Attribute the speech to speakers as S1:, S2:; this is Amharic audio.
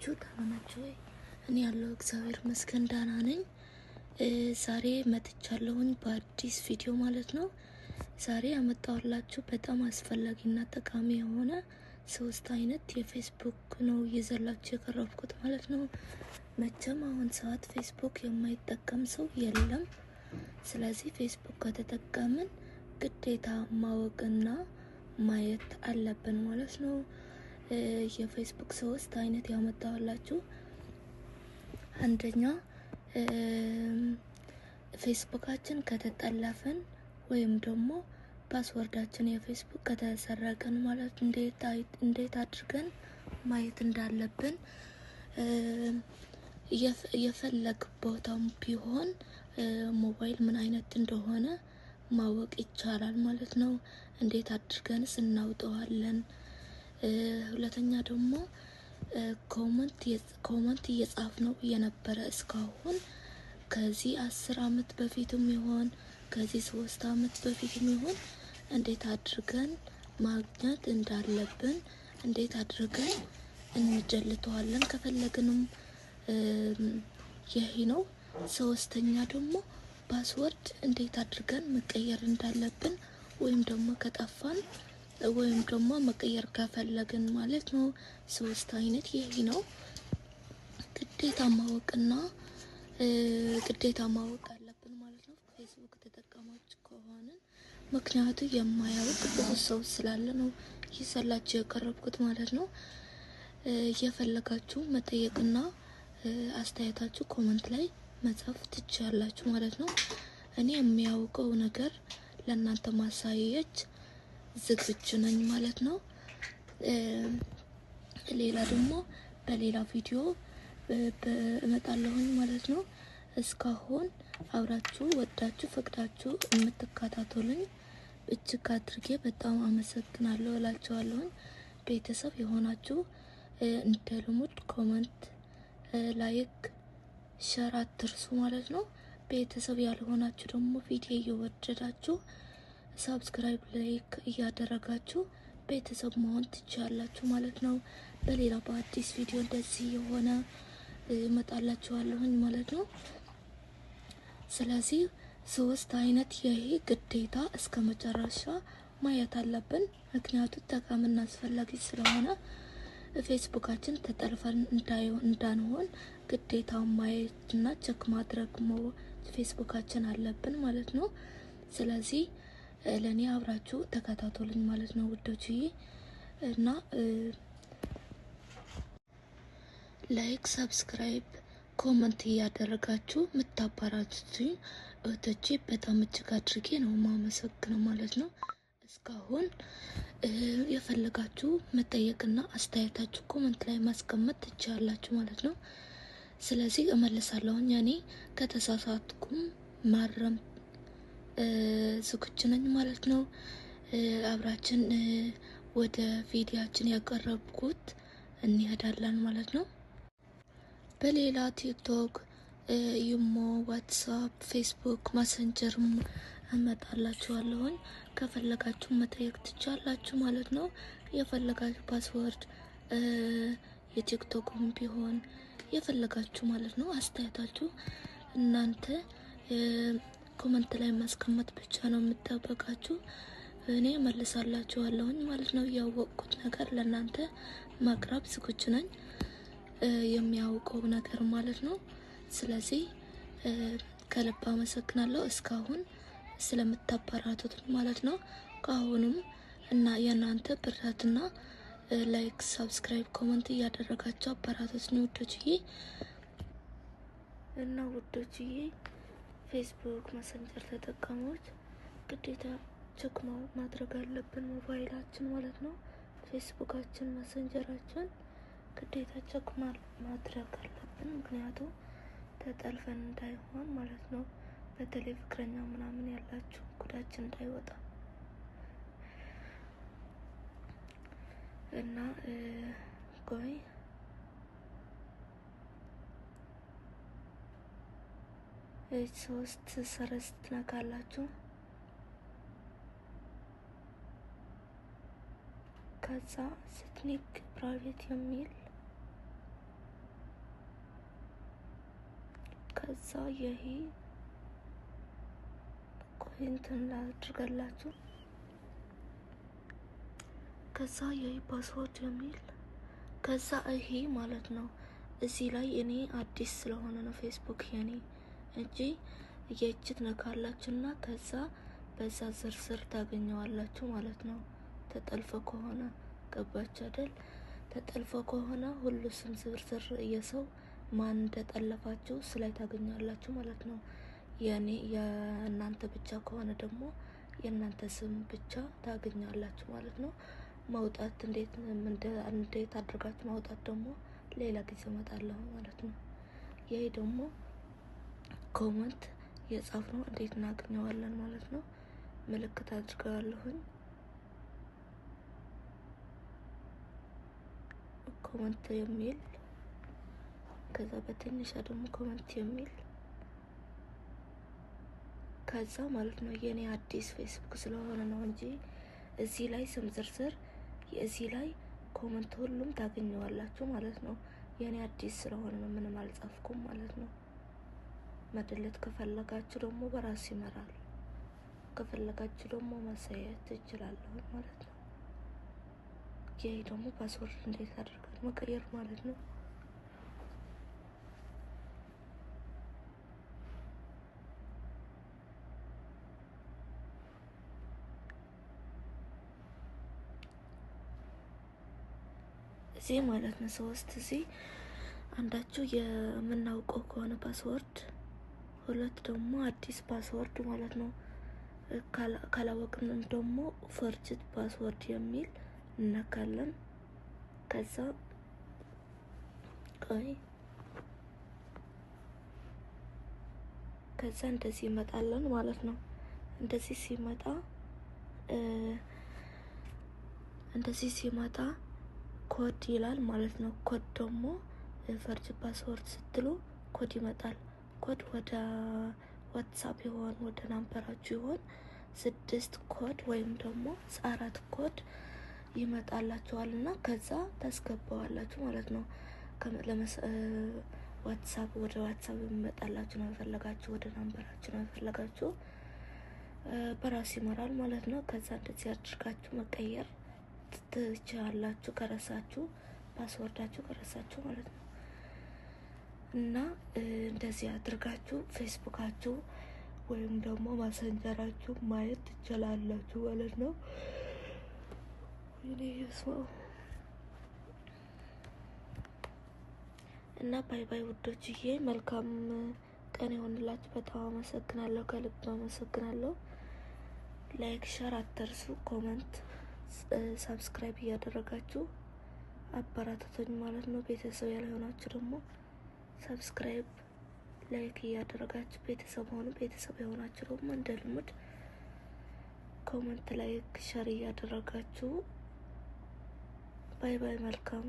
S1: ናችሁ? ደህና ናችሁ ወይ? እኔ ያለው እግዚአብሔር ይመስገን ደህና ነኝ። ዛሬ መጥቻለሁኝ በአዲስ ቪዲዮ ማለት ነው። ዛሬ ያመጣሁላችሁ በጣም አስፈላጊና ጠቃሚ የሆነ ሶስት አይነት የፌስቡክ ነው ይዘላችሁ የቀረብኩት ማለት ነው። መቼም አሁን ሰዓት ፌስቡክ የማይጠቀም ሰው የለም። ስለዚህ ፌስቡክ ከተጠቀምን ግዴታ ማወቅና ማየት አለብን ማለት ነው። የፌስቡክ ሶስት አይነት ያመጣሁላችሁ፣ አንደኛ ፌስቡካችን ከተጠለፈን ወይም ደግሞ password ኣችን የፌስቡክ ከተሰረቀን ማለት እንዴት አድርገን ማየት እንዳለብን፣ የፈለግ ቦታም ቢሆን ሞባይል ምን አይነት እንደሆነ ማወቅ ይቻላል ማለት ነው። እንዴት አድርገንስ እናውጠዋለን? ሁለተኛ ደግሞ comment እየጻፍ ነው የነበረ እስካሁን ከዚህ 10 አመት በፊትም ይሆን ከዚህ 3 አመት በፊትም ይሆን እንዴት አድርገን ማግኘት እንዳለብን፣ እንዴት አድርገን እንጀልተዋለን ከፈለግንም ይሄ ነው። ሶስተኛ ደግሞ password እንዴት አድርገን መቀየር እንዳለብን ወይም ደግሞ ከጠፋን ወይም ደግሞ መቀየር ከፈለግን ማለት ነው። ሶስት አይነት ይሄ ነው። ግዴታ ማወቅና ግዴታ ማወቅ አለብን ማለት ነው። ፌስቡክ ተጠቃሚዎች ከሆንን፣ ምክንያቱ የማያውቅ ብዙ ሰው ስላለ ነው ይዘላችሁ የቀረብኩት ማለት ነው። የፈለጋችሁ መጠየቅና አስተያየታችሁ comment ላይ መጻፍ ትችላላችሁ ማለት ነው። እኔ የሚያውቀው ነገር ለእናንተ ማሳየት ዝግጁ ነኝ ማለት ነው። ሌላ ደግሞ በሌላ ቪዲዮ እመጣለሁኝ ማለት ነው። እስካሁን አብራችሁ ወዳችሁ ፈቅዳችሁ የምትከታተሉኝ እጅግ አድርጌ በጣም አመሰግናለሁ እላችኋለሁኝ። ቤተሰብ የሆናችሁ እንደ ልሙድ comment፣ like፣ share አትርሱ ማለት ነው። ቤተሰብ ያልሆናችሁ ደግሞ ቪዲዮ እየወደዳችሁ subscribe፣ like እያደረጋችሁ ቤተሰብ መሆን ትችላላችሁ ማለት ነው። በሌላ በአዲስ ቪዲዮ እንደዚህ የሆነ እመጣላችኋለሁኝ ማለት ነው። ስለዚህ ሶስት አይነት ይሄ ግዴታ እስከ መጨረሻ ማየት አለብን። ምክንያቱ ጠቃሚና አስፈላጊ ስለሆነ ፌስቡካችን ተጠልፈን እንዳንሆን ግዴታ ማየትና check ማድረግ ፌስቡካችን አለብን ማለት ነው። ስለዚህ ለእኔ አብራችሁ ተከታተሉኝ ማለት ነው ውዶችዬ፣ እና like፣ subscribe፣ comment እያደረጋችሁ የምታበረታቱኝ እህቶቼ በጣም እጅግ አድርጌ ነው የማመሰግነው ማለት ነው። እስካሁን የፈለጋችሁ መጠየቅና አስተያየታችሁ comment ላይ ማስቀመጥ ትችላላችሁ ማለት ነው። ስለዚህ እመልሳለሁኝ። እኔ ከተሳሳትኩም ማረም ዝግጁ ነኝ ማለት ነው። አብራችን ወደ ቪዲያችን ያቀረብኩት እንሄዳለን ማለት ነው። በሌላ ቲክቶክ፣ ኢሞ፣ ዋትሳፕ፣ ፌስቡክ፣ ማሰንጀር እመጣላችኋለሁኝ። ከፈለጋችሁ መጠየቅ ትችላላችሁ ማለት ነው። የፈለጋችሁ password የቲክቶክም ቢሆን የፈለጋችሁ ማለት ነው። አስተያየታችሁ እናንተ comment ላይ ማስቀመጥ ብቻ ነው የምጠበቃችሁ። እኔ መልሳላችኋለሁኝ ማለት ነው። ያወቅኩት ነገር ለእናንተ ማቅረብ ዝግጁ ነኝ፣ የሚያውቀው ነገር ማለት ነው። ስለዚህ ከልብ አመሰግናለሁ እስካሁን ስለምታበረታቱት ማለት ነው። ከአሁኑም እና የእናንተ ብርታትና like፣ subscribe፣ comment እያደረጋችሁ አበረታቱኝ ውዶችዬ። እና ውዶችዬ ፌስቡክ መሰንጀር ተጠቃሚዎች ግዴታ check ማድረግ አለብን ሞባይላችን ማለት ነው። ፌስቡካችን፣ መሰንጀራችን ግዴታ check ማድረግ አለብን። ምክንያቱም ተጠልፈን እንዳይሆን ማለት ነው። በተለይ ፍቅረኛ ምናምን ያላችሁ ጉዳችን እንዳይወጣ። እና ቆይ ሶስት ሰረዝ ትነካላችሁ። ከዛ setting private የሚል ከዛ ይሄ ቆይ እንትን ላድርገላችሁ። ከዛ ይሄ password የሚል፣ ከዛ ይሄ ማለት ነው። እዚህ ላይ እኔ አዲስ ስለሆነ ነው ፌስቡክ የኔ እንጂ የእጅ ትነካላችሁና ከዛ በዛ ዝርዝር ታገኘዋላችሁ ማለት ነው። ተጠልፎ ከሆነ፣ ገባችሁ አይደል? ተጠልፎ ከሆነ ሁሉ ስም ዝርዝር የሰው ማን እንደጠለፋችሁ ስላይ ታገኛላችሁ ማለት ነው። የኔ የእናንተ ብቻ ከሆነ ደግሞ የእናንተ ስም ብቻ ታገኛላችሁ ማለት ነው። ማውጣት እንዴት አድርጋችሁ ማውጣት ደግሞ ሌላ ጊዜ እመጣለሁ ማለት ነው። ይሄ ደግሞ comment የጻፍነው እንዴት እናገኘዋለን ማለት ነው። ምልክት አድርገዋለሁኝ። Comment የሚል፣ ከዛ በትንሿ ደግሞ comment የሚል፣ ከዛ ማለት ነው። የኔ አዲስ ፌስቡክ ስለሆነ ነው እንጂ እዚህ ላይ ስም ዝርዝር፣ እዚህ ላይ comment ሁሉም ታገኘዋላችሁ ማለት ነው። የኔ አዲስ ስለሆነ ነው፣ ምንም አልጻፍኩም ማለት ነው። መደለት ከፈለጋችሁ ደግሞ በራሱ ይመራል። ከፈለጋችሁ ደግሞ ማሳየት እችላለሁ ማለት ነው። ይሄ ደግሞ password እንዴት አድርገን መቀየር ማለት ነው። እዚህ ማለት ነው ሶስት እዚህ አንዳችሁ የምናውቀው ከሆነ password፣ ሁለት ደግሞ አዲስ password ማለት ነው። ካላወቅንም ደግሞ forget password የሚል እነካለን። ከዛ ቆይ፣ ከዛ እንደዚህ ይመጣለን ማለት ነው። እንደዚህ ሲመጣ ኮድ ይላል ማለት ነው። ኮድ ደግሞ forget password ስትሉ ኮድ ይመጣል። ኮድ ወደ WhatsApp ይሆን ወደ number ኣችሁ ይሆን ስድስት ኮድ ወይም ደግሞ አራት ኮድ ይመጣላችኋል እና ከዛ ታስገባዋላችሁ ማለት ነው። WhatsApp ወደ WhatsApp የሚመጣላችሁ ነው የፈለጋችሁ፣ ወደ number ኣችሁ ነው የፈለጋችሁ፣ በራሱ ይመራል ማለት ነው። ከዛ እንደዚህ አድርጋችሁ መቀየር ትችላላችሁ ከረሳችሁ፣ password ኣችሁ ከረሳችሁ ማለት ነው። እና እንደዚህ አድርጋችሁ ፌስቡካችሁ ወይም ደግሞ Messenger ኣችሁ ማየት ትችላላችሁ ማለት ነው። ወይኔ ሰው። እና bye bye ውዶችዬ፣ መልካም ቀን ይሆንላችሁ። በጣም አመሰግናለሁ፣ ከልብ አመሰግናለሁ። Like፣ share አትርሱ፣ comment፣ subscribe እያደረጋችሁ አበረታቱኝ ማለት ነው። ቤተሰብ ያልሆናችሁ ደግሞ subscribe፣ like እያደረጋችሁ ቤተሰብ ሆኑ። ቤተሰብ የሆናችሁ ደግሞ እንደ ልምድ comment፣ like፣ share እያደረጋችሁ bye bye። መልካም